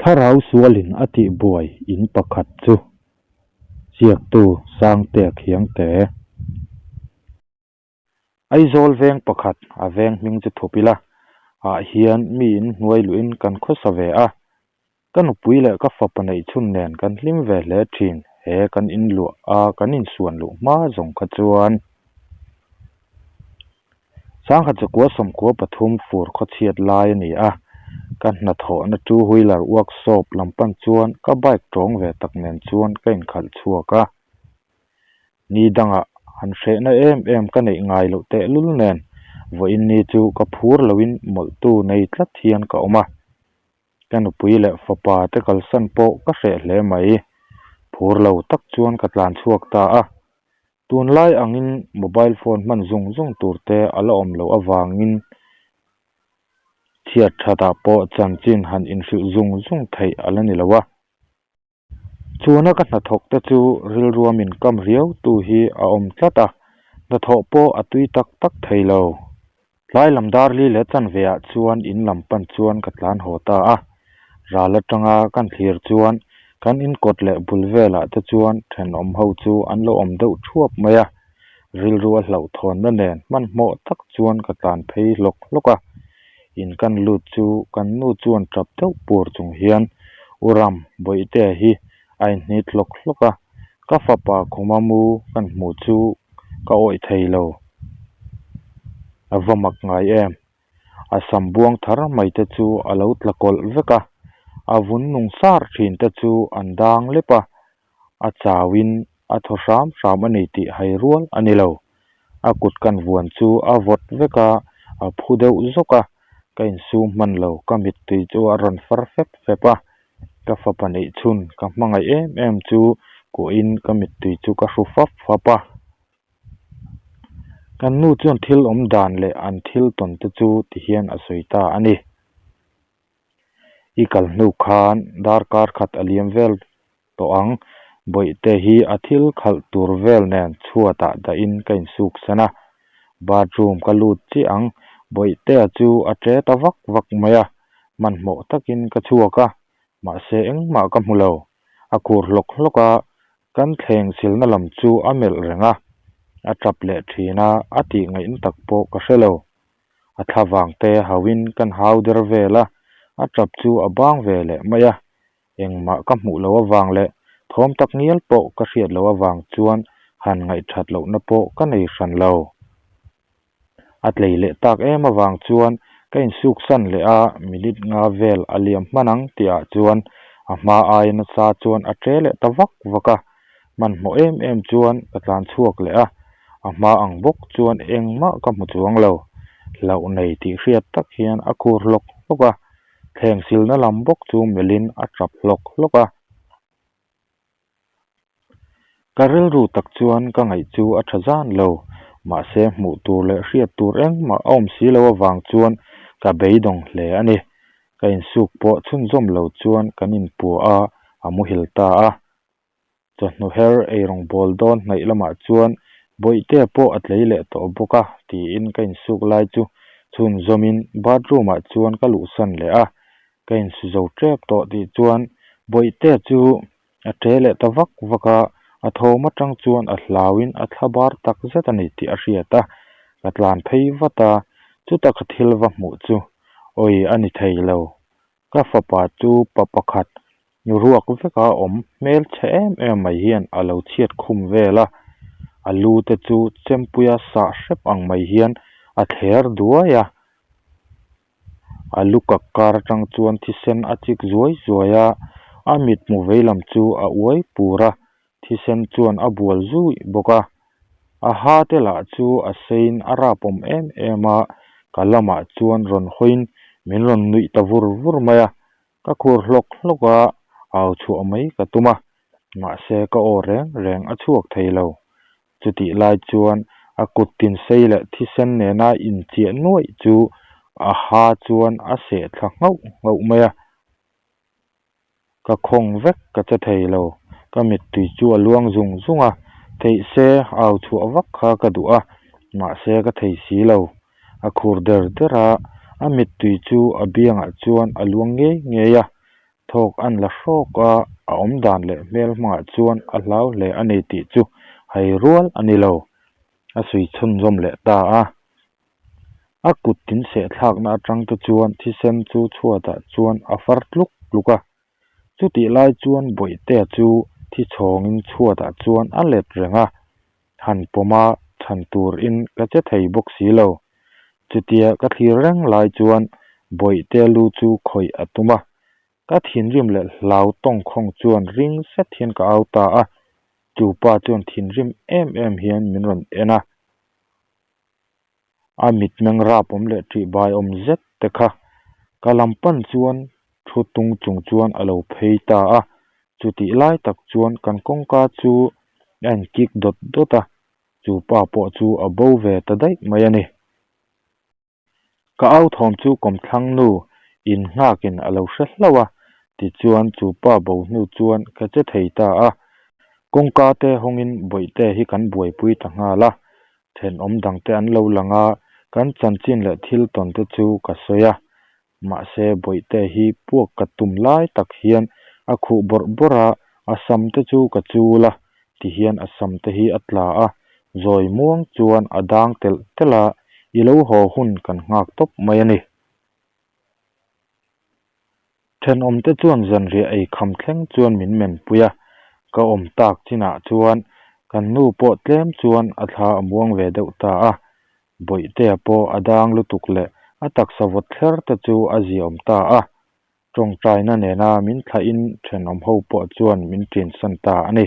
Thlarau sualin a tihbuai in pakhat chu ziaktu Sangtea Khiangte. Aizawl veng pakhat a veng hming chu thup ila ah hian mi in hnuai luhin kan khawsa ve a. Ka nupui leh ka fapa neih chhun nen kan hlim ve hle thin he kan in luah a kan insuan luh hma zawng kha chuan. Sangkhat chakua sawmkua pathum fur khawchhiat lai a ni a, ka hnathawhna two wheeler workshop lam pan chuan ka bike tawng ve tak nen chuan ka inkhalh chhuak a. Ni dangah han hrehna em em ka neih ngai loh tehlul nen vawiin ni chu ka phur loin mawlhtu nei tlat hian ka awm a. Ka nupui leh fapa te kalsan pawh ka hreh hle mai. Phur lo tak chuan ka tlan chhuak ta a. Tunlai angin mobile phone hman zung zung tur te a la awm loh avangin chhiat thatah pawh chanchin han inhrilh zung zung theih a la ni lo a. Chuna ka hnathawk te chu rilrua min kam riau tu hi a awm tlat a, hnathawh pawh a tui tak tak thei lo. Tlai lam dar li leh chanve ah chuan in lam pan chuan ka tlan haw ta a, ral atanga kan thlir chuan kan in kawt leh bul velah te chuan thenawm ho chu an lo awm deuh thuap mai a, rilru a hlauhthawnna nen hmanhmawh tak chuan ka tlan phei hlawk hlawk a. In kan lut chu kan nu chuan tap deuh pur chung hian U Ram Bawihtea hi a inhnit hlawk hlawk a, ka fapa khuma mu kan hmuh chu ka awih thei lo. A va mak ngai em? A sam buang thar mai te chu a lo tla kawlh vek a, a vun nung sar thin te chu an dang lep a, a chauin a thaw hram hram a ni tih hai rual a ni lo. A kut kan vuan chu a vawt vek a, a phu deuh zawk a, ka insum hman lo, ka mittui chu a rawn far fep fep a, ka fapa neih chhun ka hmangaih em em chu kuahin ka mittui chu ka hru fap fap a. Kan nu chuan thil awm dan leh an thil tawn te chu ti hian a sawi ta a ni. I kal hnu khan darkar khat a liam vel tawh ang. Bawihte hi a thil khalh tur vel nen chhuatah dahin ka insuk san a. Bathroom ka lut chiah ang. Bawihtea chu a ṭe ta vak vak mai a, hmanhmawh takin ka chhuak a, mahse engmah ka hmu lo. A khur hlawk hlawk a, kan thleng silna lam chu a melh reng a, a ṭap leh ṭhin a, a tih ngaihna tak pawh ka hre lo. A thla vang te hauhin kan hau der vel a, a tap chu a bang ve leh mai a. Engmah ka hmuh loh avang leh thawm tak ngial pawh ka hriat loh avang chuan han ngaihthat lohna pawh ka nei hran lo. A tlei leh tak em avang chuan ka insuksan leh a, minute nga vel a liam hman ang tihah chuan a hma aia nasa chuan a ṭe leh ta vak vak a. Hmanhmawh em em chuan ka tlan chhuak leh a, a hma ang bawk chuan engmah ka hmu chuang lo. Hlauh nei tih hriat tak hian a khur hlawk hlawk a, thleng silna lam bawk chu melhin a tap hlawk hlawk a. Ka rilru tak chuan ka ngaih chu a tha zan lo, mahse hmuh tur leh hriat tur engmah a awm si lo avang chuan ka beidawng hle a ni. Ka insuk pawh chhunzawm lo chuan kan inpua a, a muhil ta a. Chawhnu her eirawng bawl dawn hnaih lamah chuan Bawihtea pawh a tlei leh tawh bawk a tiin ka insuk lai chu chhunzawmin bathroom ah chuan ka luhsan leh a, ka insu zo tep tawh tih chuan Bawihtea chu a ṭe leh ta vak vak a, a thawm atang chuan a hlauin a thla bar tak zet a ni tih a hriat a, ka tlan phei vat a, chuta ka thil va hmuh chu awi a ni thei lo. Ka fapa chu pa pakhat ruak veka awm hmel chhe em em mai hian a lo chhiat khum vel a, a lu te chu chempuia sah hrep ang mai hian a thler duai a, a lu kak kar atang chuan thisen a chik zuai zuai a, a mithmu vei lam chu a uai pur a, thisen chuan a bual zui bawk a, a ha te lah chu a sein a rapawm em em a, ka lamah chuan rawn hawiin min rawn nuih ta vur vur mai a, ka khur hlawk hlawk a, au chhuah mai ka tum a, mahse ka aw reng reng a chhuak thei lo. Chutih lai chuan a kut tin sei leh thisen nena inchiah nuaih chu a ha chuan a seh thla nghauh nghauh mai a. Ka khawng vek ka che thei lo, ka mittui chu a luang zung zung a, theih se au chhuah vak kha ka duh a, mahse ka thei si lo. A khur der der a, a mittui chu a biangah chuan a luang ngei ngei a. Thawk a'n la hrawk a, a awmdan leh hmel hmangah chuan a hlau hle a ni tih chu hai rual a ni lo. A sawi chhunzawm leh ta a. A kut tin sehthlakna atang te chuan thisen chu chhuatah chuan a far tluk tluk a. Chutih lai chuan Bawihtea chu thi chhawngin chhuatah chuan a let reng a, han pawm a chhan turin ka che thei bawk si lo. Chutia ka thlir reng lai chuan Bawihtea lu chu khawih a tum a, ka thinrim leh hlau tawngkhawng chuan ring zet hian ka au ta a, chu pa chuan thinrim em em hian min rawn en a. A mitmeng rap awm leh ṭih bai awm zet te kha ka lam pan chuan thu tung chung chuan a lo phei ta a, chutih lai tak chuan kan kawngka chu a inkik dawt dawt a, chu pa pawh chu a bo ve ta daih mai a ni. Ka au thawm chu kawmthlang nu in nghakin a lo hre hlauh a, tichuan chu pa bo hnu chuan ka che thei ta a, kawngka te hawngin bawihte hi kan buaipui ta nghal a, thenawm dangte an lo lang a, kan chanchin leh thil tawn te chu ka sawi a, mahse bawihte hi puak ka tum lai tak hian a khuh bawrh bawrh a, a sam te chu ka chul a, tihian a sam te hi a tla a, zawi muang chuan a dang telh telh a, i lo haw hun kan nghak tawp mai a ni. Thenawmte chuan zanriah ei kham thleng chuan min menpui a, ka awm tak chinah chuan kan nu pawh tlem chuan a thla a muang ve deuh ta a, Bawihtea pawh a dang lutuk leh a taksa vawt thler te chu a ziaawm ta a, tawngtaina nena min thlahin thenawm ho pawh chuan min ṭinsan ta a ni.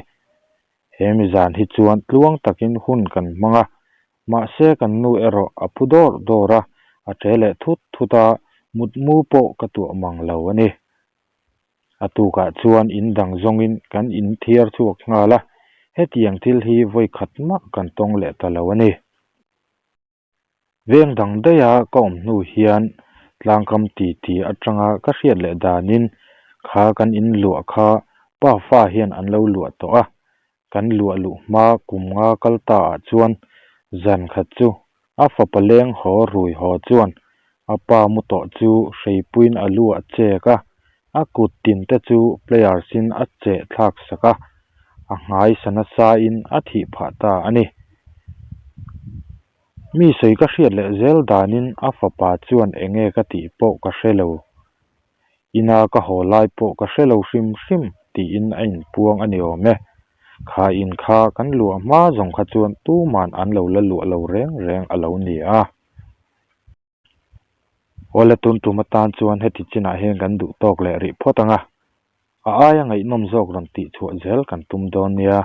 He mi zan hi chuan tluang takin hun kan hmang a, mahse kan nu erawh a phu dawr dawr a, a ṭe leh thut thut a, mutmu pawh ka tuah mang lo a ni. A tukah chuan in dang zawngin kan in thiar chhuak nghal a, hetiang thil hi vawi khat mah kan tawng leh ta lo a ni. Veng dang daiha ka awm hnu hian tlangkam titi atanga ka hriat leh danin kha kan in luah kha pa fa hian an lo luah tawh a, kan luah luh hma kum nga kal ta ah chuan zan khat chu a fapa leng haw rui haw chuan a pa mu tawh chu hreipuiin a lu a chek a, a kut tin te chu players in a cheh thlak sak a, a nghai sa nasa in a thih phah ta a ni. Mi sawi ka hriat leh zel danin a fapa chuan enge ka tih pawh ka hre lo, ina ka haw lai pawh ka hre lo hrim hrim tiin a inpuang a ni awm e. Kha in kha kan luah hma zawng kha chuan tuman an lo la luah lo reng reng a lo ni a. Awle tun tum atan chuan heti chinah hian kan duh tawk leh rih phawt ang a, a aia ngaihnawm zawk rawn tih chhuah zel kan tum dawn nia.